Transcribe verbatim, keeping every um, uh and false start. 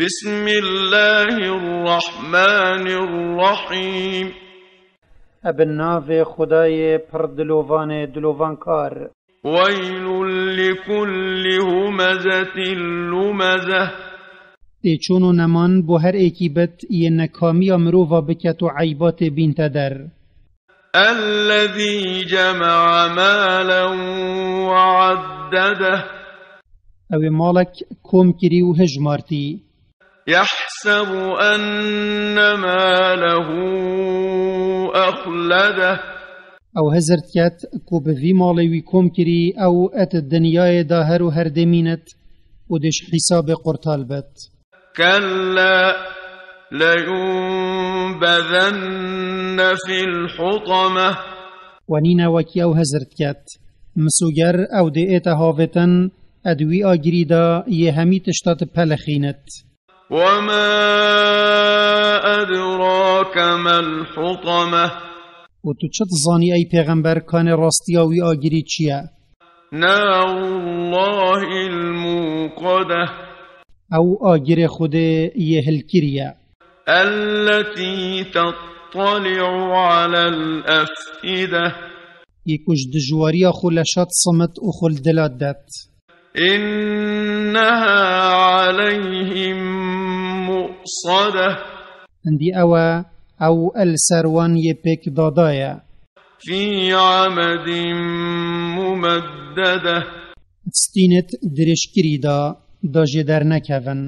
بسم الله الرحمن الرحيم. Ebe navê Xwedayê pir dilovanê dilovankar. ويل لكل همزة لمزة. Têçûn û neman bo her êkî bit yê nekamiya mirova biket û eybatê bînte der. الذي جمع مالا وعدده. Ew ê malek kom kirî û hijmartî. يحسب أن ماله أخلده. Ew hizir diket ku bi vî malê wî kom kirî ew et dinyayê da her û her demînet û dêş hîsabê qurtal bet. كلا لينبذن في الحطمة. Wenîne wekî ew hizir diket. Misûger ew dê ête havêtin, ed wî agirî da yê hemî tişta di pelixînit. وما أدراك ما الحطمة. Û tu çi dizanî ey pêxember kanê rastiya wî agirî çi ye? نار الله الموقدة. Ew agirê Xwedê yê hilkirî ye. التي تطلع على الأفئدة. Yê ku ji dijwariya xwe leşa disimit û xwe li dila didet. إنها عليهم مؤصدة. Hindî ew e, ew li ser wan yê pêk dada ye. في عمد ممددة. Stînet dirêjkirî da, da jê dernekevin.